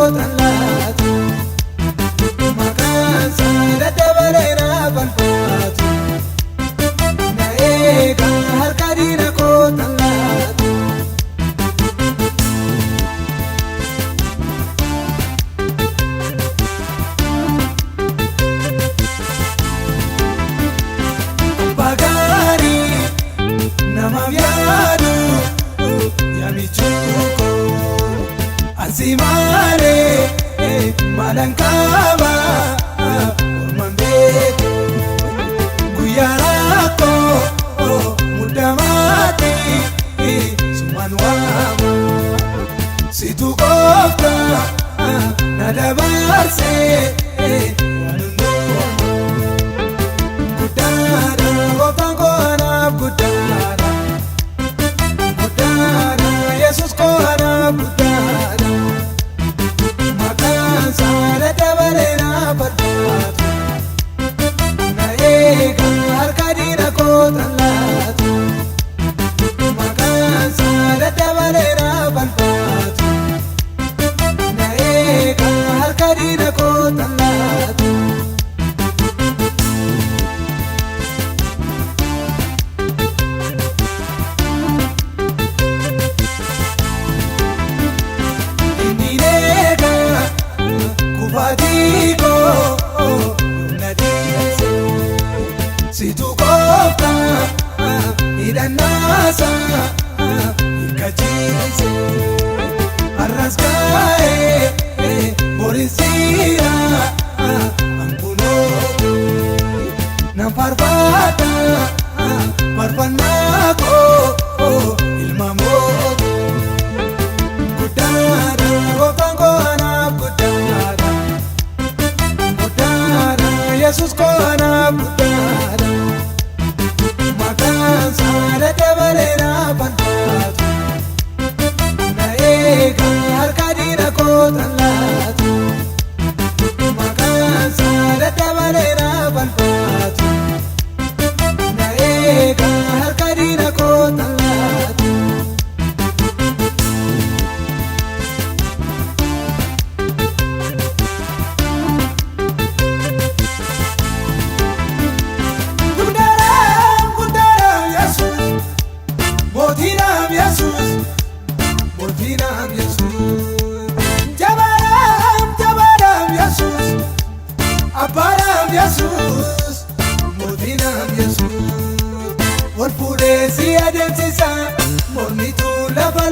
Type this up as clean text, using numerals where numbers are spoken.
kootan laatu. Maqaan isaa daddabalee naaf alfaatu. Na eega harka diina kootan laatu. Abbaa gaarii namaaf yaadu yaamichuu koo. Ansi maalee maalan qaba orman beeku. Guyyaa rakkoo muddamaatti sumaan waama. Situ goofta na dabarsee waan hundumaa. Guddaadha gooftaan koo anaaf guddaadha. Guddaadha Yesuus koo anaaf guddaadha. Maqaan isaa daddabalee naaf alfaatu. Na eega harka diina kootan laatu. Maqaan isaa daddabalee naaf alfaatu. Na eega harka diina kootan laatu. Inni eega kufaatii koo yoom na dhiise. Situ goofta hidhannaasa hiikkachiise. Har'as gaa'ee borinsiira ankunooti. Nan farfadha farfannaa koo ilma mootii. Guddaadha gooftaan koo anaaf guddaadha. Guddaadha Yesuus koo anaaf guddaadha. Maqaan isaa daddabalee naaf alfaatu. Na eega harka diina kootan laatu. Maqaan isaa daddabalee naaf alfaatu. Na eega harka diina kootan laatu. Guddaadhaam guddaadhaam Yesuus, mootiidhaam Yesuus, mootiidhaam Yesuus. Jabaadhaam jabaadhaam Yesuus, abbaadhaam Yesuus, mootiidhaam Yesuus. Ol fuudhee si adeemsisa mormituu lafa.